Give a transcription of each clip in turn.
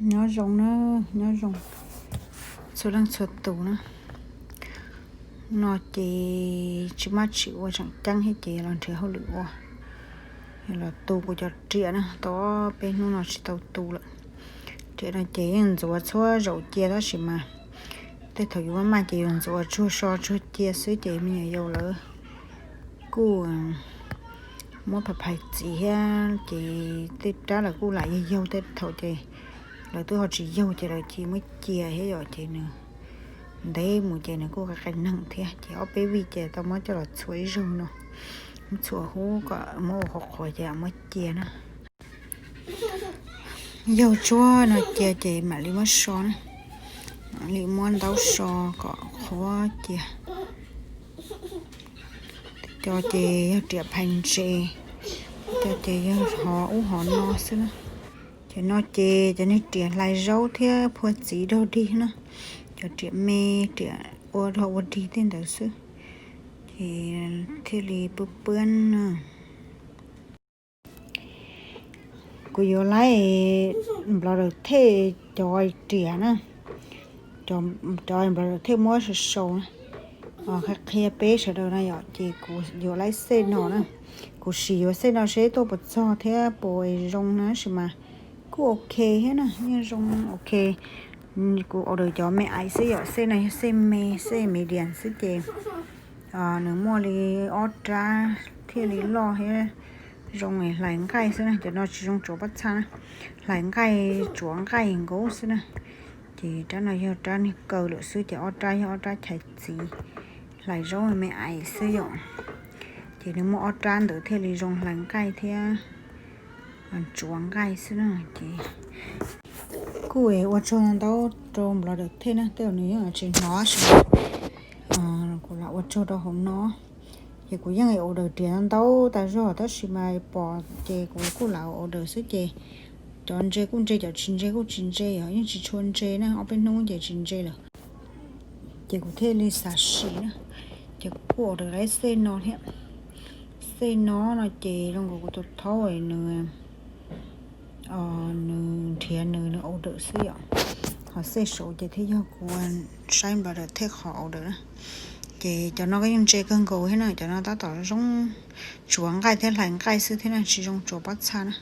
Nyob zoo na, nyob zoo txhua leej txhua tus na. No ces tsis maj tsis ua tseem ceeb thiab ces los nrhiav hauj lwm ua. Los tu kuv cov riam na, tau ob peb hnub no tsis tau tu lawm. Riam no ces yeej ntxuav txhua zaus cia tab sis mas tej thaum yus maj maj ces yus ntxuav tsuag so tsuag cia xwb ces me nyuam yaus lawv kuj muab phais phais txiv thiab ces tej rab lawv kuj lam yaug yaug tej thaum ces lawv twb ho tsis yaug ces lawv cia muab cia thiab yom ces nws ntev mus ces nws kuj qai qai neeg thiab ces ob peb vij ces tau muab coj los txhuam ib zaug no, muab txhuam hub kom muab ua qhuav qhuav ces muab cia na. Yaug tsuag no cia ces mam li muab so na, mam li muab ntaub so kom qhuav cia. Cov ces yog riam phais ntses, cov ces yog hov ub hov no xwb na. Cov no ces cov niag riam hlais zaub thiab phua txiv dog dig na, cov riam me, riam ua dog ua dig tej ntawd xwb, ces thiaj li pwb pwb na. Kuv yuav laib nplov daws thej cov riam na, cov nplov daws thej muab sau sau na, qhia peb sawv daws na yom, ces kuv yuav laib xej no na. Kuv sim yuav xej no seb tuaj puas txog thiab puas zoo na, tab sis mas kuj ok thiab na, yeej zoo ok. Kuv order cov me aiv xwb yom, xej no yog xej me, xej medium xwb ces nws muaj li ob rab thiaj li loj thiab zoo hlais nqaij xwb na. Cov no tsis zoo tsuav pob txha na, hlais nqaij tsuav nqaij nkaus xwb na. Ces rab no yog rab niag kaw lawm xwb ces ob rab yog ob rab chais txiv, hlais zaub me aiv xwb yom. Ces nws muaj ob rab ntawd thiaj li zoo hlais nqaij thiab tsuav nqaij xwb na. Ces kuj ua tsaug ntau rau nplov daws thej na, tej zaum nws yeej tsis hnov tab sis kuv lam ua tsaug rau hauv no. Ces kuv yeej order riam ntau tas zog tab sis mas pom ces kuv kuj lam order xwb ces cov ntse kuj ntse, cov tsis ntse kuj tsis ntse, yeej tsis tshua ntse na, ob peb hnub ces tsis ntse lawm. Ces kuv thiaj li xav sim na, ces kuv kuj order laib xej no thiab. Xej no no ces zoo nkaus kuv tus thaub nws, nws nrhiav nws, nws order xwb yom. Ho xej saud ces thiaj yog kuv saib nplov daws thej qhov order na. Ces cov no yeej ntse kawg nkaus thiab na, cov no tab tom zoo tsuav nqaij thiab hlais nqaij xwb thiab na, tsis zoo tsuav pob txha na.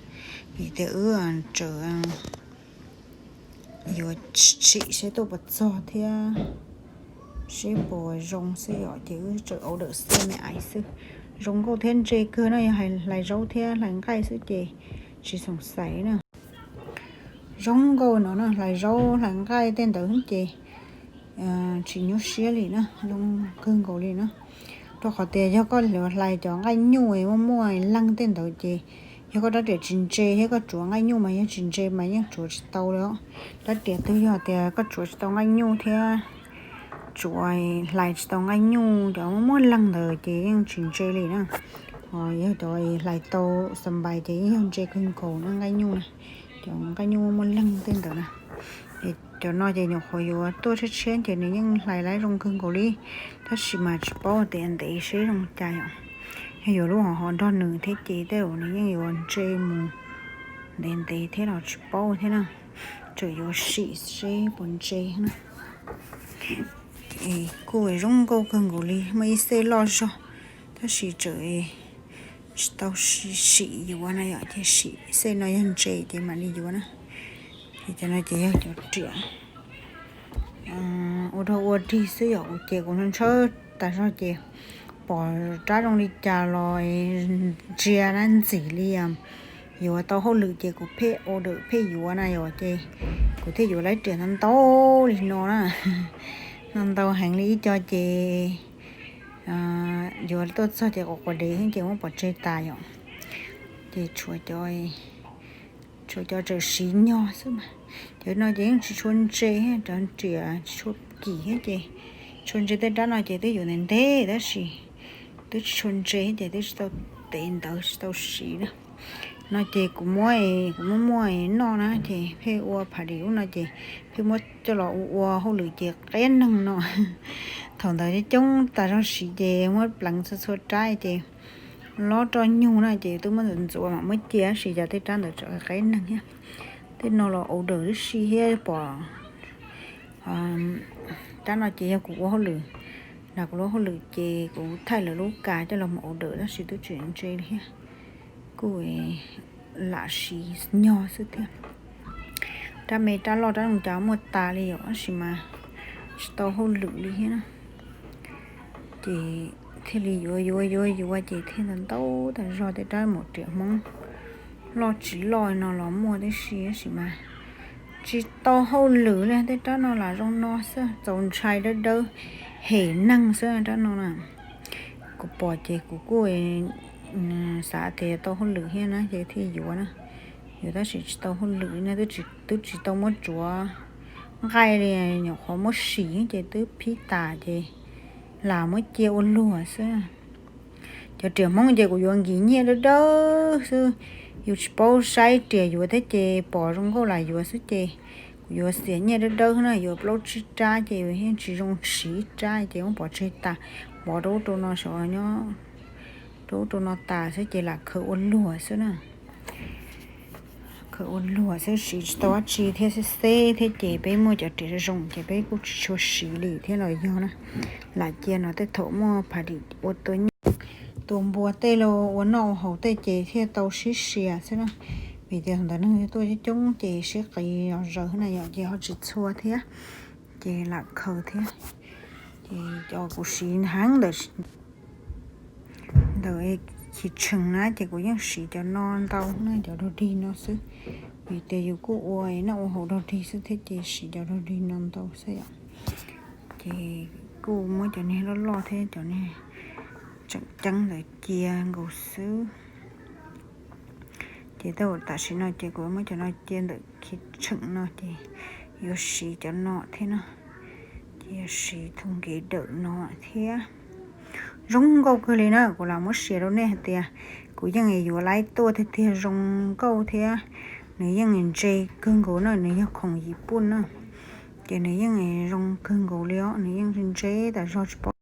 Vim tias wb tseem yuav sim seb tuaj puas txog thiab seb puas zoo xwb yom, ces wb tseem order xej me aiv xwb. Zoo nkauj thiab ntse kawg na, yog hais hlais zaub thiab hlais nqaij xwb ces tsis xoom xaiv na. Zoo nkauj no na, hlais zaub hlais nqaij tej ntawd ces tsis nyuaj siab li na, zoo kawg nkaus li na. Rau qhov tias yog koj hlais cov nqaij nyuj muaj muaj leeg tej ntawd ces yog koj rab riam tsis ntse thiab koj tsuav nqaij nyuj mas yog tsis ntse mas yeej tsuav tsis tau li os. Rab riam twg yog tias koj tsuav tsis tau nqaij nyuj thiab tsuav hlais tsis tau nqaij nyuj, cov muaj muaj leeg ntawd ces yeej tsis ntse li na. Ho yog cov hlais tau xa npais ces yeej yog ntse kawg nkaus na nqaij nyuj na. Cov nqaij nyuj muaj muaj leeg tej ntawd na. Cov no ces nyuam qhuav yuav tuaj tshiab tshiab ces nws yeej hlais laib zoo kawg nkaus li, tab sis mas tsis paub tias ntev seb zoo cas yom. Yog yuav lub hov hov nrog nws thiab ces tej zaum nws yeej yuav ntse mus ntev ntev thiab los tsis paub thiab na. Tseem yuav sim seb puas ntse na. Es kuj zoo nkauj kawg nkaus li, muaj ib xej loj zog, tab sis tseem tsis tau sim yuav na yom, ces sim xej no yog ntse ces mam li yuav na. Ces cov no ces yog cov riam ua dog ua dig xwb yom, ces kuv ntshaw tas zog ces pom rab zoo li cas los ntsia na, ntxim li yuav tau hauj lwm ces kuv pheej order pheej yuav na yom, ces kuv thiaj yuav laib riam ntau ntau li no na. Ntau ntau heev li ib co ces yuav tuaj txog ces quav quav dev ces muab pov tseg tas yom. Ces tshuav cov, tshuav cov tseem siv nyog xwb mas. Cov no ces yeej tsis tshua ntse, cov riam tsis tshua kim thiab ces tshua ntse tej rab no ces twb yuav ntev ntev tab sis twb tsis tshua ntse thiab ces twb tsis tau tev ntawv tsis tau siv na. No ces kuv muab, kuv muab muab noj na ces pheej ua phav dim ub no ces pheej muab coj los ua ua hauj lwm ces qeb neeg no. Thaum ntawd coob tas zog siv ces muab pleev txhua txhua rab ces lob roj nyuj na ces twb muab ntxuav ntxuav mam muab cia tab sis cov tej rab ntawd tseem qeb neeg thiab. Tej no los order tib si thiab pom. Rab no ces yog kuv ua hauj lwm, lam kuv lub hauj lwm ces kuv thaij lawv lub kas coj los mus order tab sis twb tsis ntse li thiab. Kuj lam siv nyog xwb thiab. Rab me rab loj rab no cas muaj tas li yom, tab sis mas tsis tau hauj lwm li thiab na. Ces thiaj li yuav yuav yuav yuav ces thiaj ntau ntau tas zog tej rab maum riam Hmoob loj tsis loj no los muaj tib si tab sis mas tsis tau hauj lwm li. Tej rab no lam zoo no xwb, txaus ntshai dawb dawb hem neeg xwb rab no na. Kuv pom ces kuv kuj xav tias tau hauj lwm thiab na ces thiaj yuav na. Yuav tab sis tsis tau hauj lwm na, twb tsis tau muab tsuav nqaij li, nyuam qhuav muab sim ces twb phib tas ces lam muab cia ua luag xwb. Cov riam Hmoob ces kuv yuav nkim nyiaj dawb dawb xwb, yus tsis paub saib riam yuav thiab ces pom zoo nkauj lam yuav xwb ces kuv yuav xiam nyiaj dawb dawb na, yuav plaub tsib rab ces yeej tsis zoo siv ib rab ces muab pov tseg tas, pov rau ub rau no sav nyob rau ub rau no tas xwb ces lam khaws ua luag xwb na. Khaws ua luag xwb siv tsis tau dab tsi thiab, xeb xeb thiab ces peb muaj cov riam zoo ces peb kuj tsis tshua siv li thiab los yog na. Lam cia no tej thaum muaj phav dim ua tua nyiaj tua npua tej los ua noj ua haus tej ces thiaj tau sib sia xwb na. Vim tias ntawd neeg tuaj coob coob ces sib qiv zos zaws na yom, ces ho tsis txhua thiab, ces lam khaws thiab. Ces cov kuv siv heev ntawm ntawm kitchen na ces kuv yeej siv cov no ntau na, cov dog dig no xwb. Vim tias yus kuj ua noj ua haus dog dig xwb thiab ces siv cov dog dig no ntau xwb yom. Ces kuj muab cov niag loj loj thiab cov niag tseem ceeb ntawd cia nkaus xwb. Ces tej zaum tam sim no ces kuv muab cov no cia ntawm kitchen no ces yuav siv cov no thiab no. Ces yuav siv thoo nkev dawm no thiab. Zoo nkauj kawg li na, kuv lam muab sia rau nej hais tias kuv yeej yuav laib tuaj tiag tiag, zoo nkauj thiab nws yeej ntse kawg nkaus na, nws yog khoom Yiv Pooj na. Ces nws yeej zoo kawg nkaus li os, nws yeej ntse tas zog tsis paub.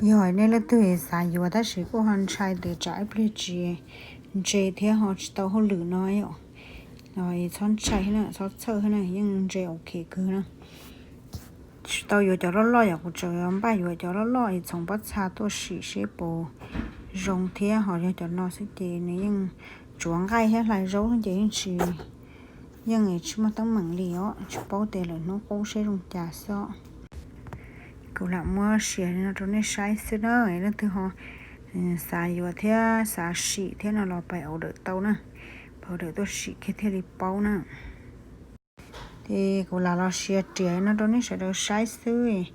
Yog nej leej twg xav yuav tab sis kuj ho ntshai tias tsam ib pliag tsis ntse thiab ho tsis tau hauj lwm no yom, txhob ntshai na, txhob txhawj na, yeej ntse ok kawg na. Tsis tau yuav cov loj loj yom, kuv tseem npaj yuav cov loj loj es txhoov pob txha tuaj sim seb puas zoo thiab. Ho yog cov no xwb ces nws yeej tsuav nqaij thiab hlais zaub ces yeej tsis, yeej tsis muaj teeb meem li os, tsis paub tias lwm hnub qub seb zoo cas xwb. Kuv lam muab sia no rau nej saib xwb na, leej twg ho xav yuav thiab xav sim thiab no los pais order tau na, pais order tuaj sim kiag thiaj li paub na. Ces kuv lam los sia riam no rau nej sawv daws saib xwb,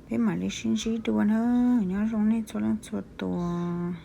peb mam li sib ntsib dua na. Nyob zoo nej txhua leej txhua tus.